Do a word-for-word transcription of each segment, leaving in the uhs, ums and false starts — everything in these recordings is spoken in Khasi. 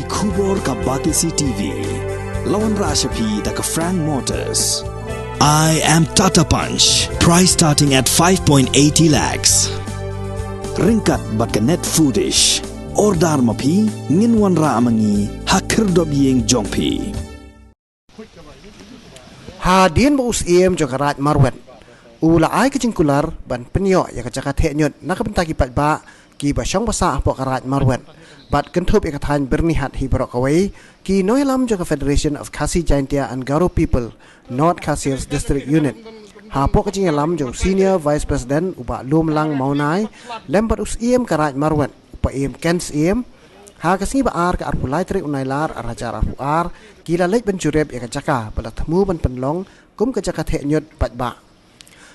Khubor ka Batesi T V. La wanrah sha phi da ka Frank Motors. I am Tata Punch. Price starting at five point eighty lakhs. Ryngkat bad ka Net Foodish. Order ma phi, ngin wanrah ma ngi ha khyrdop ïing jong phi. Hadien ba u Syiem jong ka Raid Marwet u la ai ka jingkular ban pynïoh ïa ka jaka theh ñiut na ka bynta ki paidbah kiba shong ba sah hapoh ka Raid Marwet bad kynthup ïa ka thaiñ Byrnihat hi baroh kawei, ki nongïalam jong ka Federation of Khasi Jaintia and Garo People, North Khasi Hills District Unit, hapoh ka jingïalam jong u Senior Vice President u Bah Lumlang Mawnai lem bad u Syiem ka Raid Marwet, u Paiem Ken Syiem, ha ka sngi ba ar, ka arphew lai tarik u Nailar ar hajar arphew ar, ki la leit ban jurip ïa ka jaka ba la thmu ban pynlong kum ka jaka theh ñiut paidbah.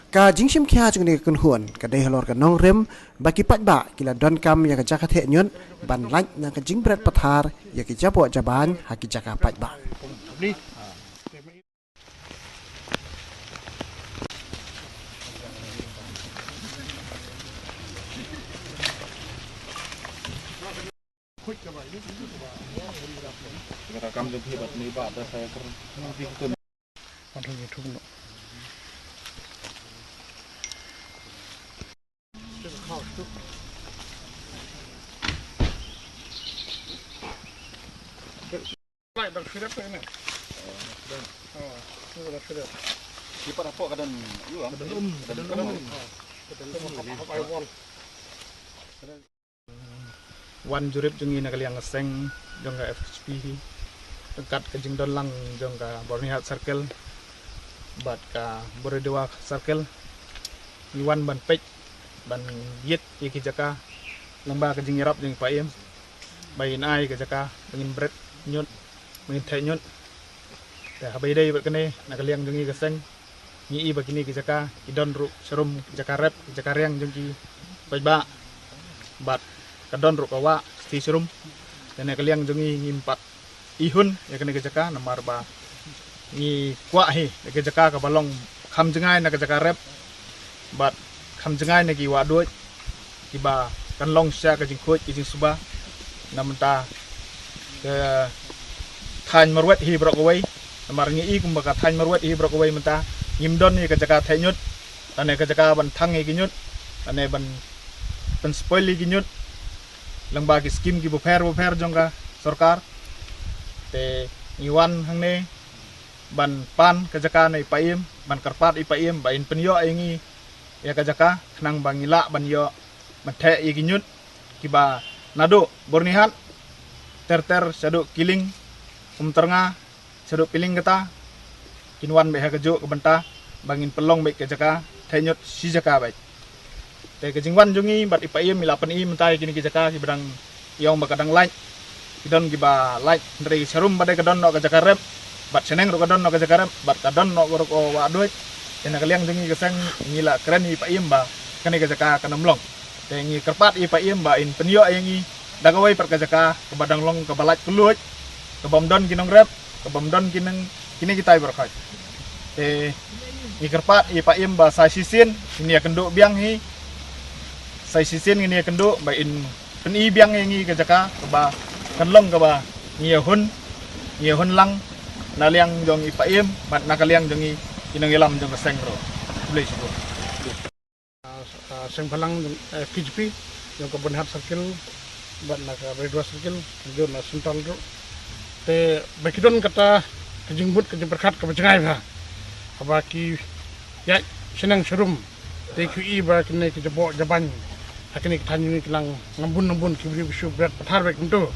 Ka jingshim khia jong kane ka kynhun ka dei halor ka nongrim ba ki paidbah ki la donkam ïa ka jaka theh ñiut ban lait na ka jingbret pathar ïa ki jaboh jabain ha ki jaka paidbah. Wan jurip jong ngi na ka liang ka seng jong ka F H P hi, ryngkat ka jingdon lang jong ka Byrnihat Circle bad ka Boriedawa Circle. Ngi wan ban peit, ban ïit ïa ki jaka lyngba ka jingïarap jong i Paiem ba in ai ka jaka ba ngin bret ñiut, ba ngin theh ñiut. Te haba ïadei bad kane, na ka liang jong ngi ka seng, ngi i ba kine ki jaka ki don ruh sharum ki jaka rep, ki jaka riang jong ki paidbah, bad ka don ruh ka wah ka stie sharum. Te na ka liang jong ngi ngim pat ihun ïa kane ka jaka namar ba ngi kwah hi ïa ka jaka kaba long kham jngai na ka jaka rep bad kham jngai na ki wah duid kiba kan long sha ka jingkhuid ka jingsuba na mynta ka thaiñ Marwet hi baroh kawei. Namar ngi i kumba ka thaiñ Marwet hi baroh kawei mynta ngim don ïa ka jaka theh ñiut, lane ka jaka ban thang ïa ki ñiut, lane ban pynspoil ïa ki ñiut lyngba ki skim ki bapher bapher jong ka sorkar. Te ngi wan hangne ban pan ka jaka na i Paiem, ban kyrpad i Paiem ba in pynïoh ïa ngi ïa ka jaka khnang ba ngi lah ban ïoh ban theh ïa ki ñiut kiba naduh Byrnihat ter ter shaduh Kiling, Umtyrnga, shaduh Piling kata, kin wan beit ha kajuh ka bynta ba ngin pynlong beit ka jaka theh ñiut shi jaka beit. Te ka jingwan jong ngi bad i Paiem i la pyni mynta ïa kine ki jaka kiba dang, i ong ba ka dang lait, ki don kiba lait, hynrei sharum ba dei ka don noh ka jaka rep bad shaneng ruh ka don noh ka jaka rep bad ka don noh ruh ka wah duid. Te na ka liang jong ngi ka seng ngi la kren ïa i Paiem ba kane ka jaka kan ym long. Te ngi kyrpad ïa i Paiem ba in pynïoh ïa ngi da kawei pat ka jaka kaba dang long kaba lait kylluid, kaba ym don ki nongrep, kaba ym don ki nong, kine kitai baroh khoit. Te ngi kyrpad ïa i Paiem ba sa shisien in ïakynduh biang hi, sa shisien ngin ïakynduh ba in pyni biang ïa ngi ka jaka kaba kan long kaba ngi ïahun, ngi ïahun lang na liang jong i Paiem bad na ka liang jong ngi ki nongïalam jong ka seng ruh. Khublei shibun. Ah, ah, seng bhalang jong, eh, K J P jong ka Byrnihat Circle bad na ka Boriedawa Circle, jong na Central ruh. Te ba ki don kata ka jingmut ka jingpyrkhat kaba jngai bha, haba ki ïaid shaneng sharum, te ki i ba kine ki jaboh jabain ha kine ki thaiñ jong ngi ki la ngam bun ngam bun, ki briew ki shu bret pathar beit kumto.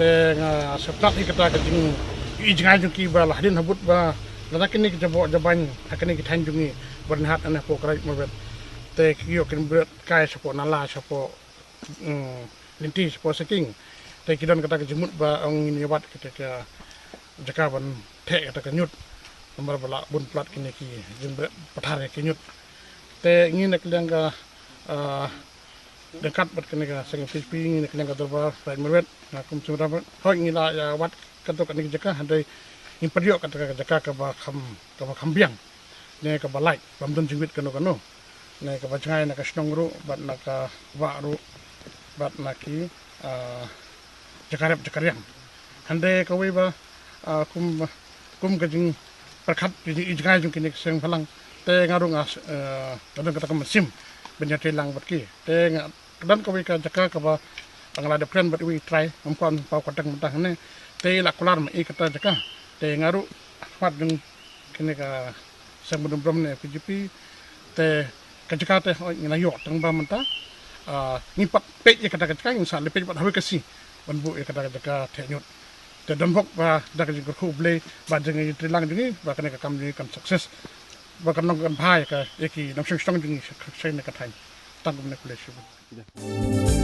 Te nga sngewtynnat ïa kata ka jing, i jngai jong ki ba la hadien habud ba lada kine ki jaboh jabain ha kine ki thaiñ jong ngi Byrnihat ne hapoh ka Raid Marwet, te ki ïoh kin bret kai shapoh nala, shapoh, mm, lynti, shapoh saking. Te ki don kata ka jingmut ba ong ngin ïa wad kata ka jaka ban theh kata ka ñiut namar ba la bun palat kine ki jingbret pathar ïa ki ñiut. Te ngi na ka liang ka, ah, ryngkat bad kane ka seng F H P, ngi na ka liang ka dorbar Raid Marwet, nga kum seng dorbar, hooid ngi la ïa wad kato kane ka jaka, hynrei ngim pat ïoh kata ka jaka kaba kham, kaba kham biang ne kaba lait, bym don jingwit kano kano, ne kaba jngai na ka shnong ruh bad na ka wah ruh bad na ki, ah, jaka rep jaka riang. Hynrei kawei ba, ah, kum, kum ka jingpyrkhat, ka jingijngai jong kine ki seng bhalang, te nga ruh nga, eh, nga don kata ka mynsiem ban ïatreilang bad ki. Te nga don kawei ka jaka kaba nga la dep kren bad iwei i trai, ngam kwah ban paw kyrteng mynta hangne. Te i la kular ma i kata jaka. Te nga ruh ha khmat jong kine ka seng bynriew briew ne P G P, te ka jaka te hooid ngi la ïoh tang ba mynta, ah, ngi pat peit ïa kata ka jaka, ngi sa leit peit pat ha kawei ka sngi ban buh ïa kata ka jaka theh ñiut. Te don bok ba da ka jingkyrkhu U Blei ba jingïatreilang jong ngi ba kane ka kam jong ngi kan success, ba kan long kan bha ïa ka, ïa ki nongshong shnong jong ngi sha, sha kane ka thaiñ. Tang kumne, khublei shibun.